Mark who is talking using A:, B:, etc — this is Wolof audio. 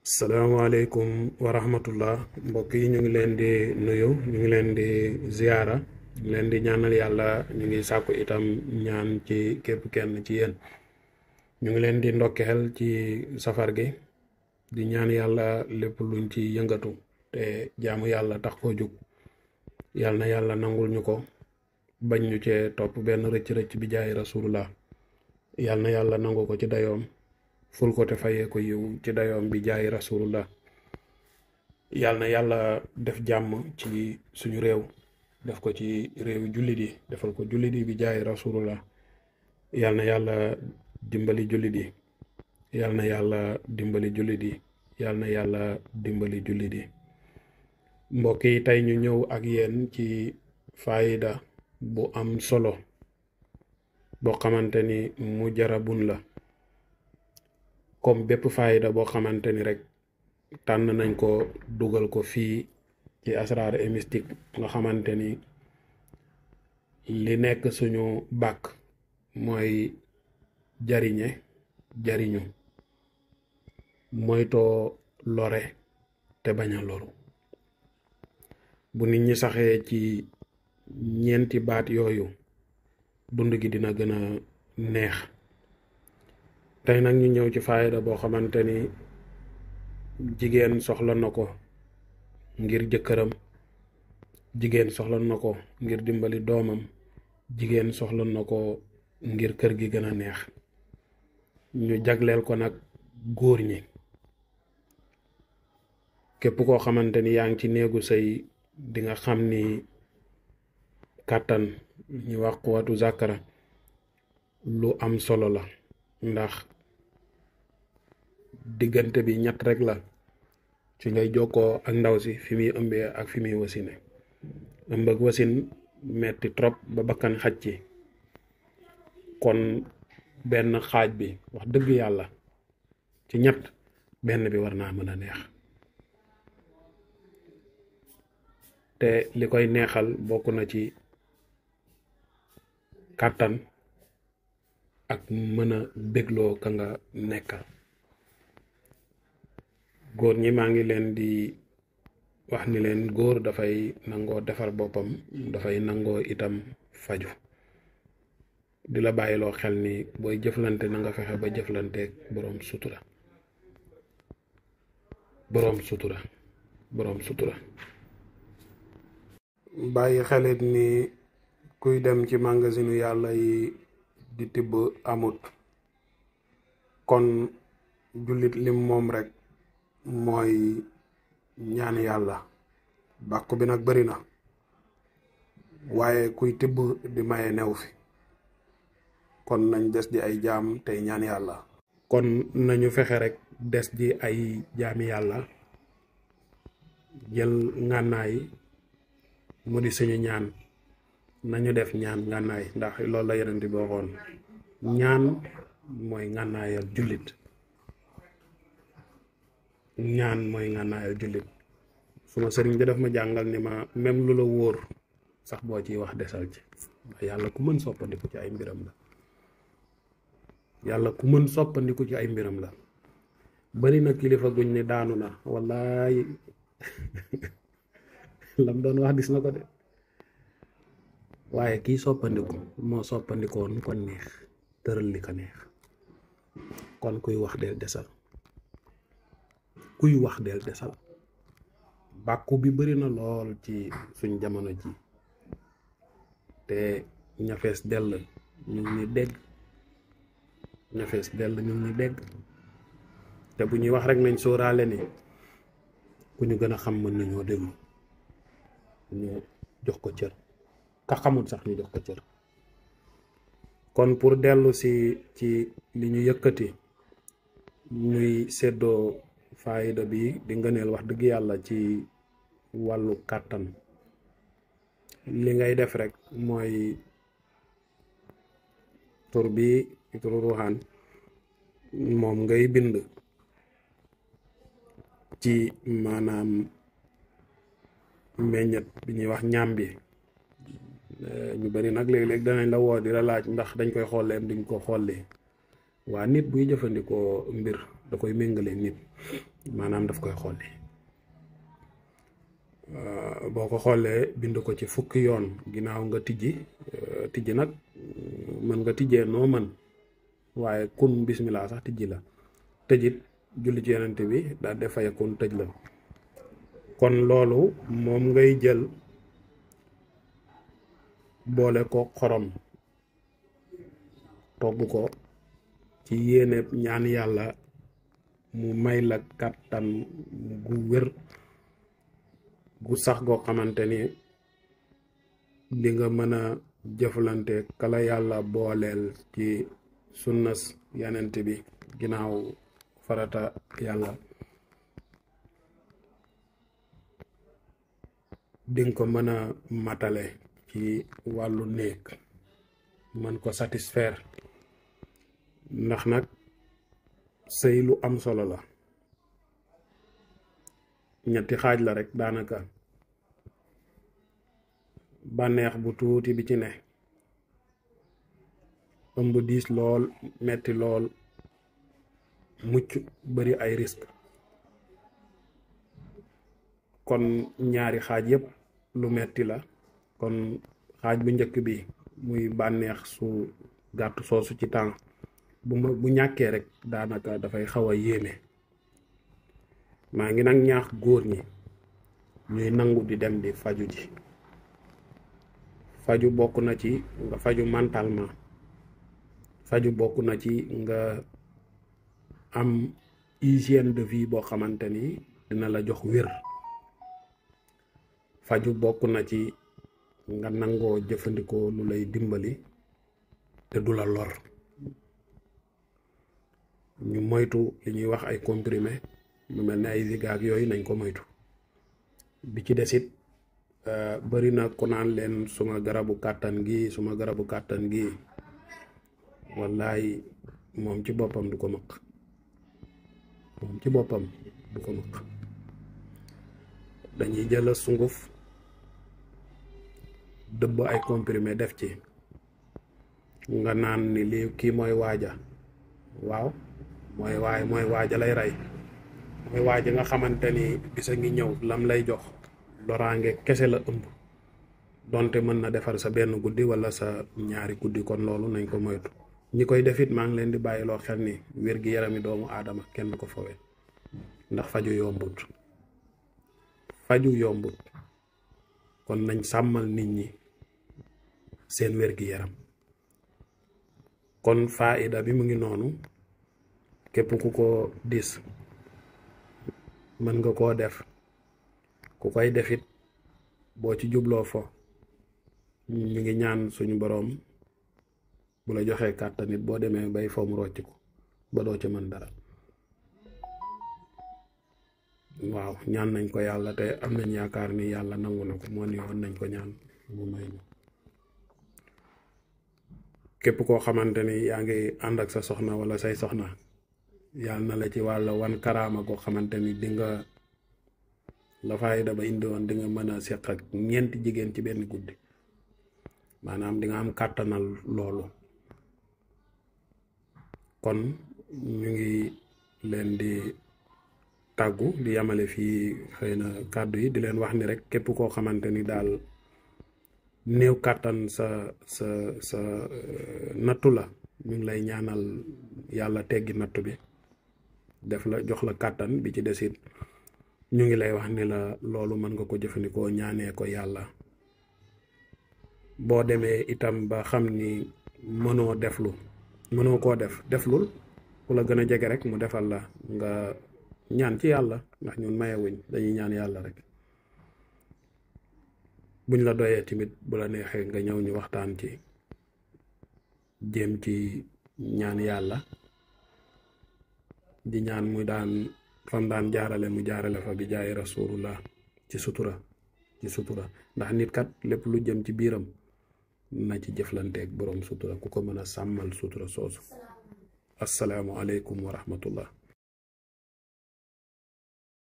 A: salaamaaleykum wa rahmatullah mbokk yi ñu ngi leen di nuyu ñu ngi leen di ziyaara ñu leen di ñaanal yàlla ñu ngi sàkku itam ñaan ci képp kenn ci yéen ñu ngi leen di ndokkeel ci safar gi di ñaan yàlla lépp luñ ci yëngatu te jaamu yàlla tax koo jóg yàlla na yàlla nangul ñu ko bañ ñu cee topp benn rëcc-rëcc bi jaay rasulullah yàlla na yàlla nangu ko ci dayoom ful ko te fayee ko yiw ci dayoom bi jaay rasulullah yàlla na yàlla def jàmm ci suñu réew def ko ci réew jullit yi defal ko jullit yi bi jaay rasulullah yàlla na yàlla dimbali jullit yi yàlla na yàlla dimbali jullit yi yàlla na yàlla dimbali jullit yi mbokk yi tey ñu ñëw ak yéen ci faayida bu am solo boo xamante ni mu jarabun la comme bépp faayida boo xamante ni rek tànn nañ ko dugal ko fii ci asraar et mystique nga xamante ni li nekk suñu bàkk mooy jariñe jariñu moytoo lore te bañ a loru bu nit ñi saxee ci ñeenti baat yooyu dund gi dina gën a neex tey nag ñu ñëw ci faayida boo xamante ni jigéen soxla na ko ngir jëkkëram jigéen soxla na ko ngir dimbali doomam jigéen soxla na ko ngir kër gi gën a neex ñu jagleel ko nag góor ñi képp koo xamante ni yaa ngi ci néegu sëy di nga xam ni kàttan ñu wax quwwatu zakara lu am solo la ndax diggante bi ñett rek la ci ngay jokkoo ak ndaw si fi muy ëmbee ak fi muy wasine ëmb ak wasin metti trop ba bakkan xaj ci kon benn xaaj bi wax dëgg yàlla ci ñett benn bi war naa mën a neex te li koy neexal bokk na ci kàttan ak mën a bégloo ka nga nekkal góor ñi maa ngi leen di wax ni leen góor dafay nangoo defar boppam dafay nangoo itam faju di la bàyyiloo xel ni booy jëflante na nga fexe ba jëflanteeg boroom sutura boroom sutura boroom sutura bàyyi xelit ni kuy dem ci magasinu yàlla yi di tibb amut kon jullit lim moom rek mooy ñaan yàlla bàkku bi nag bari na waaye kuy tibb di maye new fi kon nañ des di ay jaam tey ñaan yàlla kon nañu fexe rek des di ay jaami yàlla jël ngànnaay mu di suñu ñaan nañu def ñaan ngànnaay ndax loolu la yonent bi waxoon ñaan mooy ngànnaayal jullit ñaan mooy ngànnaayal jullit suma sëriñ bi daf ma jàngal ni ma même lu la wóor sax boo ciy wax desal ci yàlla ku mën soppandiku ci ay mbiram la yàlla ku mën soppandiku ci ay mbiram la bari na kilifa guñ ne daanu na wallaay lam doon wax gis na ko de waaye kii soppandiku moo soppandikoon ko neex tëral li ko neex kon kuy wax del desal kuy wax del desal bàkku bi bari na lool ci suñ jamono ji te ñafees dell ñu ngi dégg ñafees dell ñu ngi dégg te bu ñuy wax rek nañ sóoraale ni ku ñu gën a xam mën nañoo déglu ñu jox ko cër ka xamul sax ñu jox ko cër kon pour dellu si ci li ñu yëkkati muy séddoo faayida bi di ngëneel wax dëgg yàlla ci wàllu kàttan li ngay def rek mooy tur bi turu ruuxaan moom ngay bind ci maanaam meññet bi ñuy wax ñaam bi ñu bari nag léeg-léeg danañ la woo di la laaj ndax dañ koy xolleem duñ ko xollee waa nit buy jëfandikoo mbir da koy méngale nit maanaam daf koy xolli boo ko xoolee bind ko ci fukki yoon ginnaaw nga tijji nag mën nga tijjee noo mën waaye kun bismillah sax tijji la tëjit julli ci yonent bi daal def fay kun tëj la kon loolu moom ngay jël boole ko xorom togg ko ci yéene ñaan yàlla mu may la kàttan gu wér gu sax goo xamante ni di nga mën a jëflante kala yàlla booleel ci sunnas yonent bi ginnaaw farata yàlla dinga ko mën a matale ci wàllu néeg mën ko satisfaire ndax nag sëy lu am solo la ñetti xaaj la rek daanaka bànneex bu tuuti bi ci ne ëmb diis lool metti lool mucc bari ay risque kon ñaari xaaj yépp lu metti la kon xaaj bu njëkk bi muy bànneex su gàtt soosu ci temps bu ñàkkee rek daanaka dafay xaw a yéeme maa ngi nag ñaax góor ñi ñuy nangu di dem di faju ji faju bokk na ci nga faju mentalement faju bokk na ci nga am hygiène de vie boo xamante ni dina la jox wér faju bokk na ci nga nangoo jëfandikoo lu lay dimbali te du la lor ñu moytu li ñuy wax ay comprimé lu mel ne ay zigaag yooyu nañ ko moytu bi ci desit bari na ko naan leen suma garabu kàttan gi wallaay moom ci boppam du ko maq dañuy jël sunguf dëbb ay comprimé def ci nga naan ni lii kii mooy waaja waaw mooy waaja lay rey mooy waaja nga xamante ni bisa ngi ñëw lam lay jox loraange kese la ëmb donte mën na defar sa benn guddi wala sa ñaari guddi kon loolu nañ ko moytu ñi koy defit maa ngi leen di bàyyiloo xel ni wér gi yarami doomu aadama kenn ko fowe ndax faju yombut kon nañ sàmmal nit ñi seen wér gi yaram kon faida bi mu ngi noonu képp ku ko dis mën nga koo def ku koy defit boo ci jubloo fo ñu ngi ñaan suñu boroom bu la joxee kàttan nit boo demee bay foom rocc ko ba doo ci mën dara waaw ñaan nañ ko yàlla te am nañ yaakaar ni yàlla nangu na ko moo ni woon nañ ko ñaan mu may ñu képp koo xamante ni yaa ngi ànd ak sa soxna wala say soxna yàlla na la ci wàlla wan karaama koo xamante ni di nga la fayda ba indi woon di nga mën a seq ak ñeenti jigéen ci benn guddi maanaam di nga am kàttanal loolu kon ñu ngi leen di tàggu di yamale fii xëy na kàddu yi di leen wax ni rek képp koo xamante ni daal néew kàttan sa nattu la ñu ngi lay ñaanal yàlla teggi nattu bi def la jox la kàttan bi ci desit ñu ngi lay wax ni la loolu mën nga ko jëfandikoo ñaanee ko yàlla boo demee itam ba xam ni mënoo koo deflul ku la gën a jege rek mu defal la nga ñaan ci yàlla ndax ñun mayewuñ dañuy ñaan yàlla rek buñ la doyee tamit bu la neexee nga ñëw ñu waxtaan ci jéem ci ñaan yàlla di ñaan muy daan fam daan jaarale mu jaarale fa bi jaay rasulullah ci sutura ndax nit kat lépp lu jëm ci biiram na ci jëflanteeg boroom sutura ku ko mën a sàmmal sutura soosu assalaamu aleykum wa rahmatullah